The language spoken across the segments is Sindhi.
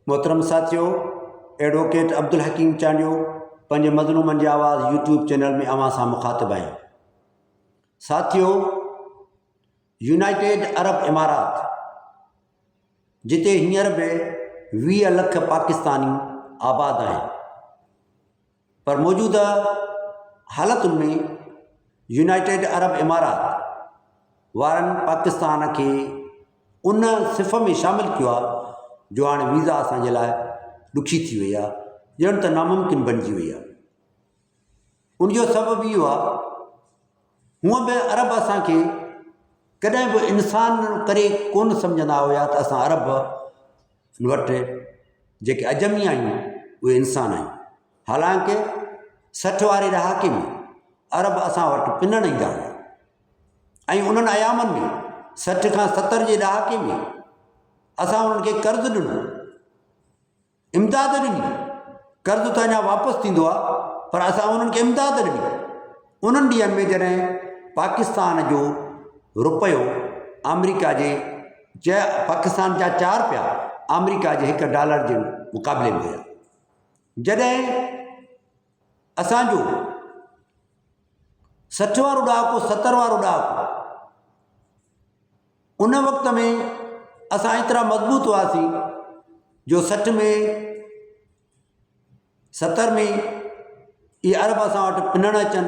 محترم ساٿيو ايڊووڪيٽ عبدالحڪيم چانڊيو پنهنجي مظلومن جي آواز يوٽيوب چينل ۾ اوهان سان مخاطب آهيان. ساٿيو يونائيٽيڊ عرب امارات جتي هينئر به 20 لک پاڪستاني آباد آهن پر موجوده حالتن ۾ يونائيٽيڊ عرب امارات وارن پاڪستان کي ان صف ۾ شامل ڪيو آهي جو هاڻي ويزا اسان جي لاء ڏکي ٿي وئي آهي ڄڻ ته ناممڪن بڻجي وئي آهي ان جو سبب اهو آهي هونء به عرب اسان کي ڪڏهن به انسان ڪري ڪونه سمجهندا هيا ته اسان عرب وٽ جيڪي عجمي آهيون اهي انسان آهيون حالانڪه 60 واري ڏهاڪي ۾ عرب اسان وٽ پنڻ ايندا هئا ۽ انهن ايامن ۾ 60 کان 70 جي ڏهاڪي ۾ اسان انهن کي قرض ڏنو، امداد ڏني. قرض ته اڃا واپس ٿيندو آهي پر اسان انهن کي امداد ڏني. انهن ڏينهن ۾ جڏهن پاڪستان جو رپيو آمريڪا جي پاڪستان جا چار رپيا آمريڪا جي هڪ ڊالر جي مقابلي ۾ هيا. جڏهن اسان جو 60 وارو ڏهاڪو 70 وارو ڏهاڪو ان وقت ۾ اسان ايترا مضبوط هئاسين جو 60 ۾ 70 ۾ اهي عرب اسان وٽ پنڻ اچن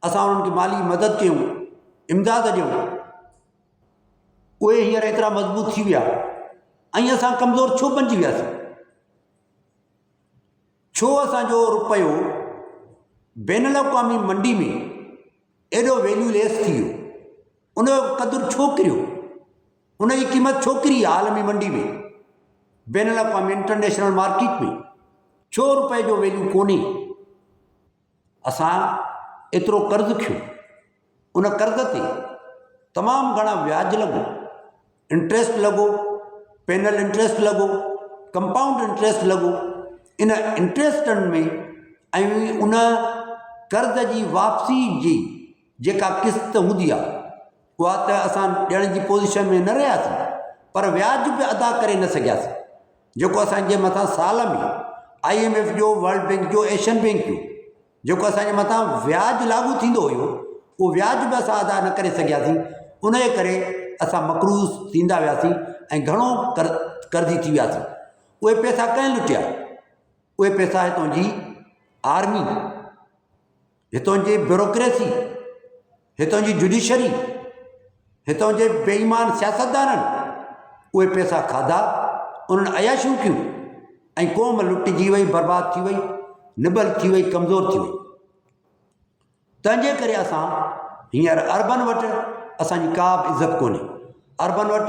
اسان انهن کي مالي مدد ڪيون امداد ڏيون اهي هينئر ايترا مضبوط ٿي ويا ۽ اسان ڪمزور ڇو بنجي وياسين ڇو اسان جو رپيو بين الاقوامي منڊي ۾ ايڏو ويليو ليس ٿي ويو؟ ان جو قدر ڇو ڪريو؟ ان جي قيمت ڇو ڪري عالمي منڊي ۾ بين الاقوامي انٽرنيشنل مارڪيٽ ۾ ڇو رپئي جو ويليو ڪونهي؟ اسان ايترو قرض کنيو ان قرض تي تمام گهڻا وياج لڳو انٽريسٽ لڳو پينل انٽريسٽ لڳو ڪمپائونڊ انٽريسٽ لڳو ان انٽريسٽن ۾ ۽ ان قرض جي واپسي جي جيڪا قسط هوندي آهي اها ته اسان ڏيڻ جي پوزيشن ۾ نه رهياسين پر وياج به ادا ڪري نه سگهياسين جيڪو اسان جي مٿان سال ۾ I M F جو ورلڊ بينڪ جو ايشين بينڪ جو جيڪو اسان جي مٿان وياج لاڳو ٿيندو هيو اهو وياج به اسان ادا نه ڪري سگهياسين ان جي ڪري اسان مقروض ٿيندا وياسين ۽ گهڻو قرضي ٿي وياسين اهي پئسا ڪنهن لٽيا اهي پئسا هتان جي آرمي هتان جي بيوروڪريسي، هتان جي جڊيشري، هتان جي بي ايمان سياستدانن اهي پئسا کاڌا، انهن عياشيون ڪيون ۽ قوم لٽجي وئي، برباد ٿي وئي، نٻل ٿي وئي، ڪمزور ٿي وئي. تنهن جي ڪري اسان هينئر عربن وٽ اسان جي ڪا به عزت ڪونهي. عربن وٽ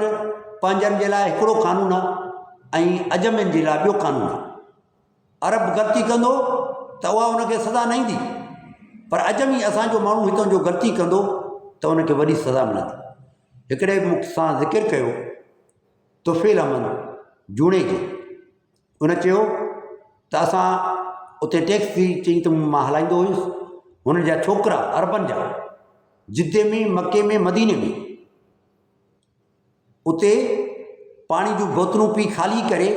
پنهنجن جي لاء هڪڙو قانون آهي ۽ عجمين جي لاء ٻيو قانون آهي. عرب غلطي ڪندو ته اها ان کي سزا نه ايندي پر عجمي اسان جو ماڻهو هتان جو غلطي ڪندو ته ان کي وڏي سزا ملندي. هڪڙي مون سان ذڪر ڪيو طفيل احمد جوڻيجي ان چيو ته اسان اتي ٽيڪسي چئي ته مان هلائيندو هيس هنن جا ڇوڪرا عربن جا جدي ۾ مڪي ۾ مديني ۾ اتي پاڻي جون بوتلون پي خالي ڪري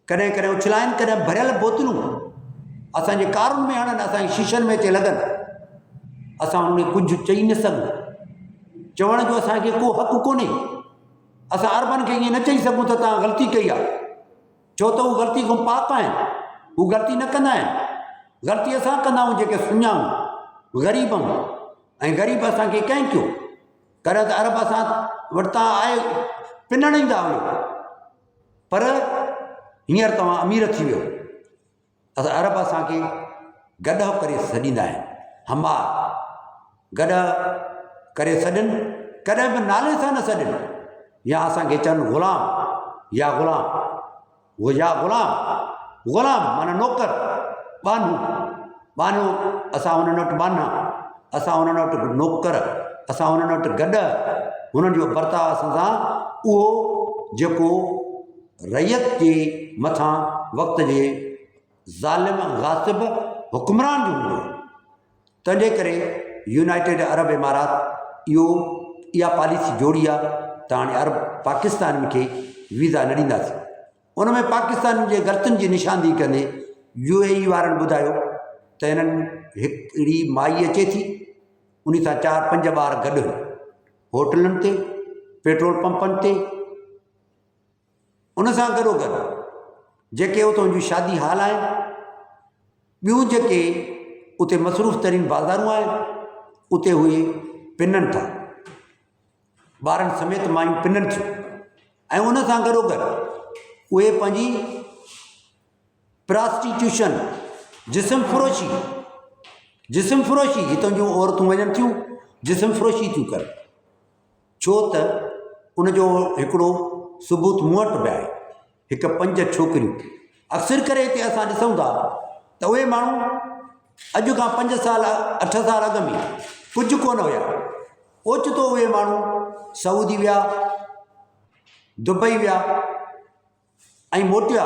ڪڏهن ڪڏهن اڇلائن ڪڏهن ڀريل بوتلون اسان جي ڪارن ۾ هڻن اسان جي شيشن ۾ اچي لڳن اسان انهن کي ڪجهه چئي نه سگهون چوڻ جو اسان کي ڪو حق ڪونهي اسان عربن کي ائين نه چئي سگهون ته توهان غلطي ڪئي آهي ڇو ته هو غلطي کان پاڪ آهن هو غلطي نه ڪندا آهن غلطي اسان ڪندا آهيون جيڪي سڃا آهيون غريب آهيون ۽ غريب اسان کي ڪنهن ڪيو ڪڏهن ته عرب اسان وٽ تان آئي پنڻ ايندا هيو پر هينئر توهان امير ٿي ويو. اسان عرب اسان کي گڏهه ڪري سڏيندا آهن. حمار گڏهه ڪري سڏين، ڪڏهن به نالي سان نه سڏين يا اسان کي چون غلام يا غلام يا غلام غلام معنيٰ نوڪر ٻانهو ٻانهو اسان انهن وٽ ٻانها اسان انهن وٽ نوڪر اسان انهن وٽ گڏهه هنن جو برتاء اسان سان اهو جيڪو رعيت جي مٿان وقت جي ظالم غاصب حڪمران جو هوندو هو تنهن جي ڪري يونائيٽيڊ عرب امارات اهو اها پاليسي جوڙي آهي ته هاڻي عرب پاڪستانين کي ويزا نه ڏينداسين. ان ۾ پاڪستان جي غلطين جي نشاندهي ڪندي يو اي اي وارن ٻڌايو ته هنن هڪڙي مائي اچي ٿي ان سان چار پنج ٻار گڏ هن هوٽلن تي پيٽرول پمپن تي ان سان گڏو گڏ جيڪي اتان جون شادي هال آهن ٻيون جيڪي اتي مصروف ترين بازارون آهن اتي اهي پنن ٿا ٻارن سميت مايون پنن ٿيون ۽ ان سان گڏو گڏ اهي پنهنجي پراسٽيٽيوشن جسم فروشي جسم فروشي هتان جون عورتون وڃن ٿيون جسم فروشي ٿيون ڪن ڇو ته ان جو هڪڙو ثبوت مون وٽ به آهي هڪ پنج ڇوڪريون اڪثر ڪري هتي اسان ڏسون ٿا ته اهي ماڻهو اڄ کان پنج سال اٺ سال اڳ ۾ ڪجهه ڪونه هيا اوچتو اهي ماڻهو سعودي ويا دبئي ويا ۽ موٽيا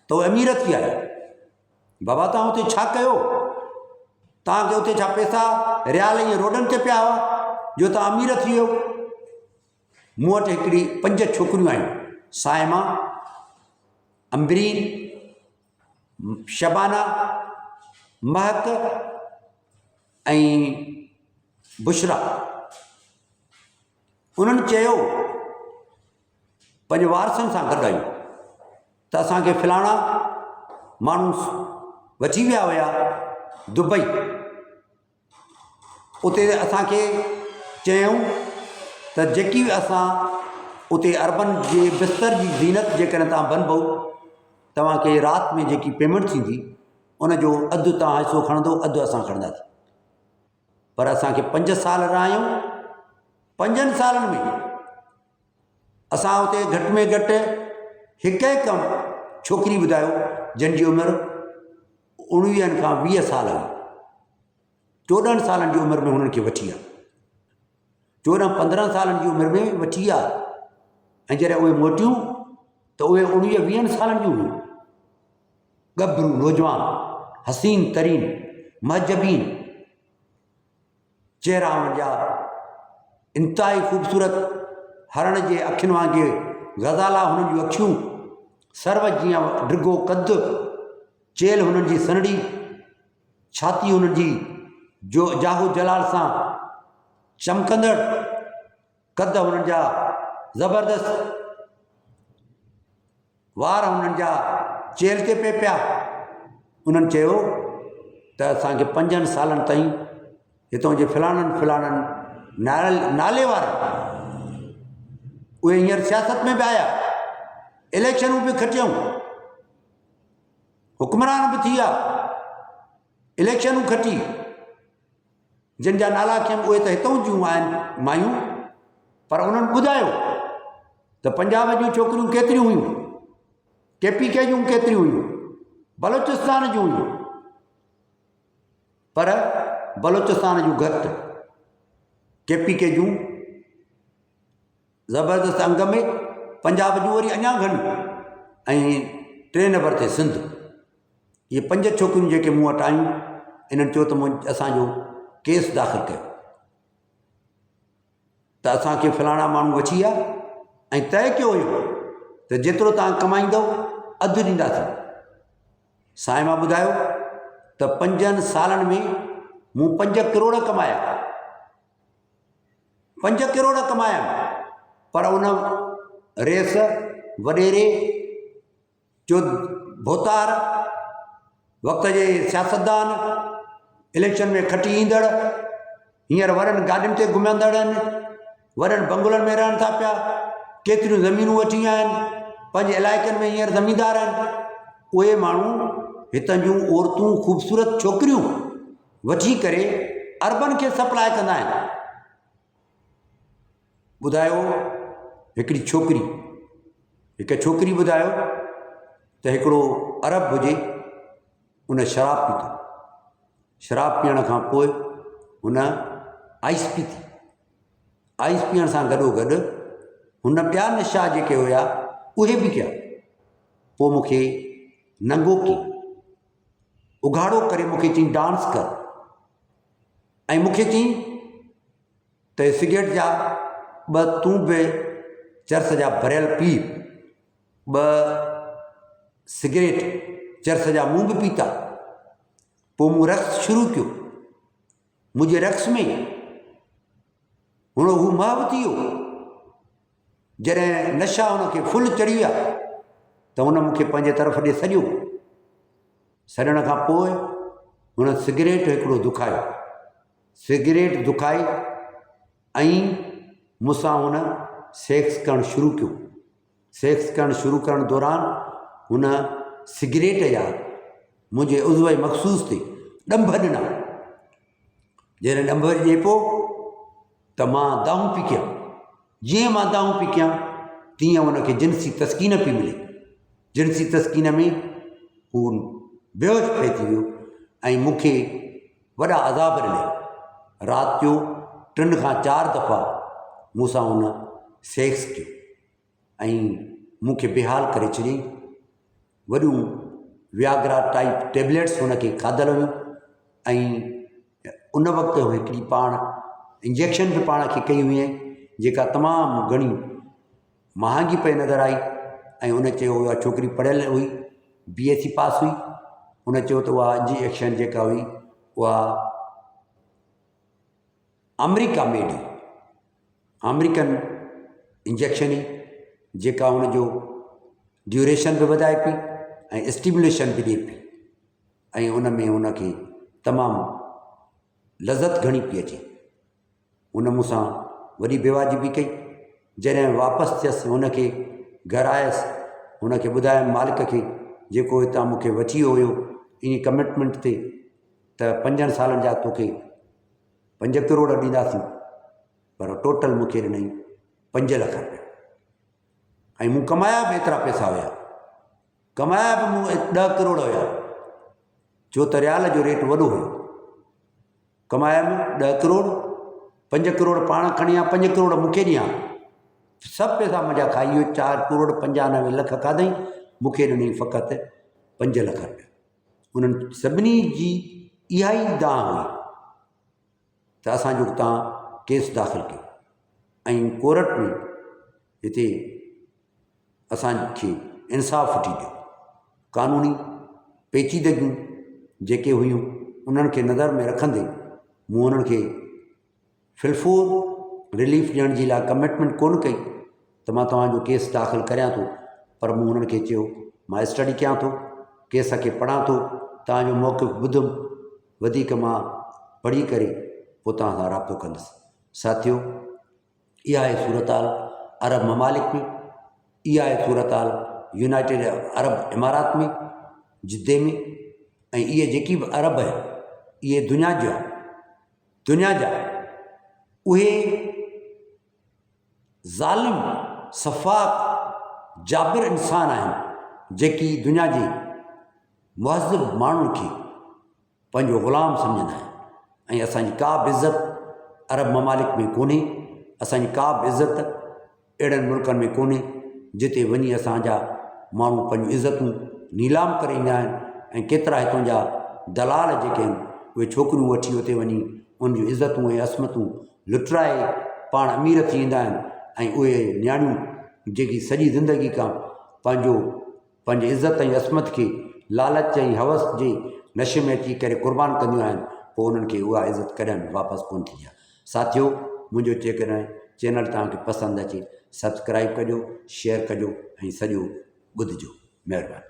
ته اهي امير ٿي آيا. بابا توهان اتي ڇا ڪيو؟ توهان کي اتي ڇا پئسا ريال ائين روڊن تي پيا هئا جو توهان امير ٿي ويو؟ مون وٽ هڪڙي پنج ڇوڪريون آيون صائمه، عنبرين، شبانه، مهڪ ۽ بشريٰ. انهن چيو پنهنجي وارثن سان گڏ آيون ته اسان کي فلاڻا ماڻهو وٺي ويا هيا دبئي اتي اسان کي چيائون ته جيڪي به اسان اتي عربن جي بستر جي زينت جيڪڏهن توهان بنبو توهان کي رات ۾ جيڪي پيمينٽ ٿيندي ان جو اڌ توهان حصو کڻندو اڌ اسان کڻنداسين پر اسان کي پنج سال رهايائون پنجن سالن ۾ اسان اتي گهٽ ۾ گهٽ هڪ هڪ ڇوڪري ٻڌايو جنهن جي عمر اڻويهن کان 20 سال هئي 14 سالن جي عمر ۾ هنن کي وٺي آ 14 15 سالن جي عمر ۾ وٺي آ ۽ جڏهن اهي موٽيون ته اهي اڻويهه ويهن سالن جون هيون ڳڀرو نوجوان حسين ترين مهجبين چهرا انهن جا انتهائي خوبصورت هرڻ جي اکين وانگي غزالا هنن جون اکيون سرو جيان ڊگهو قد چيلهه هنن جي سنهڙي ڇاتي هنن جي جو جاهو جلال سان چمڪندڙ قد هنن جا زبردست وار هنن جا چيلهه تي پئي پيا. انهن چيو ته اسان کي پنجن سالن تائين هتان جي فلاڻن فلاڻن ناريل نالي وارن اهي هينئر سياست ۾ به آيا اليڪشنون به کٽيائون حڪمران به ٿي ويا اليڪشنون کٽي جن جا نالا کنيم اهي ته هتئون جون آهن مايون پر انهن ٻڌايو ته پنجاب جون ڇوڪريون ڪيتريون هيون ڪي پي ڪي جون ڪيتريون هيون بلوچستان جون هيون پر بلوچستان جون گهٽ ڪي پي ڪي جون زبردست انگ ۾ پنجاب جون وري اڃا گهڻيون ۽ ٽئين نمبر تي سنڌ اهي پنج ڇوڪريون جيڪي مون وٽ آيون انهن چيو ته مون اسانجو ڪيس داخل ڪيو ته اسانکي فلاڻا ماڻهو وٺي ويا ۽ طئي ڪيو هيو ته جيترو توهان ڪمائيندو اڌ ڏينداسين صائمه ٻڌايو ته پنجن سالن ۾ مون پنج ڪروڙ ڪمايا پنج ڪروڙ ڪمايم پر ان ريس وڏيري جو ڀوتار وقت جي سياستدان اليڪشن ۾ کٽي ايندڙ هينئر وڏن گاڏين تي گهمندڙ آهن وڏن بنگلن ۾ رهن ٿا پيا ڪيتريون زمينون وٺي ويا آهن پنهنجي علائقن ۾ هينئر زميندار آهن اهي ماڻهو هتان جون عورتون خوبصورت ڇوڪريون وٺي ڪري عربن کي سپلاء ڪندا آهن. ٻڌايو هڪڙي ڇوڪري هڪ ڇوڪري ٻڌايو ته هڪڙو عرب هجي ان شراب پيتو شراب پيئڻ کان پوء هن آئس پيتي آئس پيئڻ سان گڏو گڏ هن ٻيا نشا جيڪي هيا اهي به ڪيا پوء مونکي ننگو ڪي اگهاڙو ڪري مون کي چيائين ڊانس ڪر ۽ مون کي چيائين ته سگريٽ جا ٻه تون به چرس جا ڀريل پي. ٻه سگريٽ چرس جا مون به پيتا. پوء مون رقص شروع ڪيو. منهنجي رقص ۾ هن هو محو ٿي ويو. جڏهن نشا هن کي فل چڙهي ويا ته هن مون کي پنهنجي طرف ڏي سڏيو. سڏڻ کان پوء هن سگريٽ هڪڙو دکايو. سگريٽ دکائي ۽ مون سان هن سيڪس ڪرڻ شروع ڪيو. سيڪس ڪرڻ شروع ڪرڻ دوران هن سگريٽ جا منهنجي عضوي مخصوص تي ڏنڀ ڏنا. جڏهن ڏنڀ ڏئي پيو ته مان دانهون پي ڪيان. جيئن مان دانهون پي ڪيان تيئن هن کي جنسي تسڪين پي ملي. جنسي تسڪين ۾ هو بيهوش پئي ٿي ويو ۽ مون کي وڏا عذاب ڏنائين. رات جو ٽن کان چار دفعا مون سان هن سيڪس ڪيو ۽ مون کي بيحال ڪري ڇڏيائين. وڏيون وياگرا ٽائيپ ٽيبليٽس هن کي کاڌل هيون ۽ ان وقت هڪڙي پاڻ انجيڪشن به پاڻ کي ڪئي هئائين جيڪا تمام گهڻي مهانگي پئي نظر آئي ۽ هن چيو اها ڇوڪري پڙهيل هئي بي ايس سي پاس هئي هن چيو ته اها انجيڪشن جيڪا هئي اها آمريڪا ميڊ هئي آمريڪن انجيڪشن هئي جيڪا هن جو ڊيوريشن به وڌائي پئي ۽ اسٽيموليشن به ڏئي پئي ۽ ان ۾ هن کي تمام لذت گهڻي پئي اچي هن مون سان وڏي بيواجبي ڪئي. جڏهن واپس ٿيس هن کي گهر آيس هن کي ٻڌايم مالڪ کي جيڪو هتان مون کي وٺي ويو هيو انهي ڪمٽمينٽ تي ته پنجن سالن جا توکي پنج ڪروڙ ڏينداسين پر ٽوٽل مون کي ڏنائين پنج لک رپيا ۽ مون ڪمايا به ايترا پئسا هيا ڪمايا به مون ڏهه ڪروڙ هيا ڇو ته ريال جو ريٽ وڏو هيو ڪمايم ڏهه ڪروڙ، پنج ڪروڙ پاڻ کڻي آ، پنج ڪروڙ مون کي ڏي آ. سڀ پئسا منهنجا کائي ويو، چار ڪروڙ 95 لک کاڌائين، مون کي ڏنائين فقط 5 لک رپيا. انهن سڀني جي اها ئي دانهن هئي ته اسان جو تان ڪيس داخل ڪيو ۽ ڪورٽ ۾ هتي اسان کي انصاف وٺي ڏيو. قانوني پيچيدگيون جيڪي هيون انهن کي نظر ۾ رکندي مون انهن کي فلفور رليف ڏيڻ جي لاء ڪمٽمينٽ ڪونه ڪئي ته مان توهان جو ڪيس داخل ڪريان ٿو پر مون انهن کي چيو مان اسٽڊي ڪيان ٿو ڪيس کي پڙهان ٿو توهان جو موقف ٻڌم وڌيڪ مان پڙهي ڪري پوء توهان سان رابطو ڪندس ساٿيو اها آهي صورتحال عرب ممالڪ ۾ اها آهي صورتحال يونائيٽيڊ عرب امارات ۾ جدي ۾ ۽ اهي جيڪي به عرب آهن اهي دنيا جا دنيا جا اهي ظالم سفاڪ جابر انسان آهن جيڪي دنيا جي مهذب ماڻهن کي پنهنجو غلام سمجهندا آهن ۽ اسان جي ڪا به عزت عرب ممالڪ ۾ ڪونهي اسان جي ڪا به عزت اهڙن ملڪن ۾ ڪونهي جتي وڃي اسان جا ماڻهو پنهنجون عزتون نيلام ڪري ايندا آهن ۽ ڪيترا هتان جا دلال جيڪي آهن اهي ڇوڪريون وٺي اتي وڃي ان جون عزتون ۽ عصمتون لٽرائي پاڻ امير ٿي ايندا آهن ۽ اهي نياڻيون جيڪي سڄي زندگي کان پنهنجو پنهنجي عزت ۽ عصمت کي لالچ ۽ هوس جي نشي ۾ اچي ڪري قربان ڪنديون آهن پوء انهن کي اها عزت ڪڏهن به واپس ڪونه ٿيندي آهي. ساٿيو منهنجو جيڪڏهن چينل توهان کي پسند اچي سبسڪرائب ڪجو شيئر ڪجو ۽ سڄو ٻڌجو مهرباني.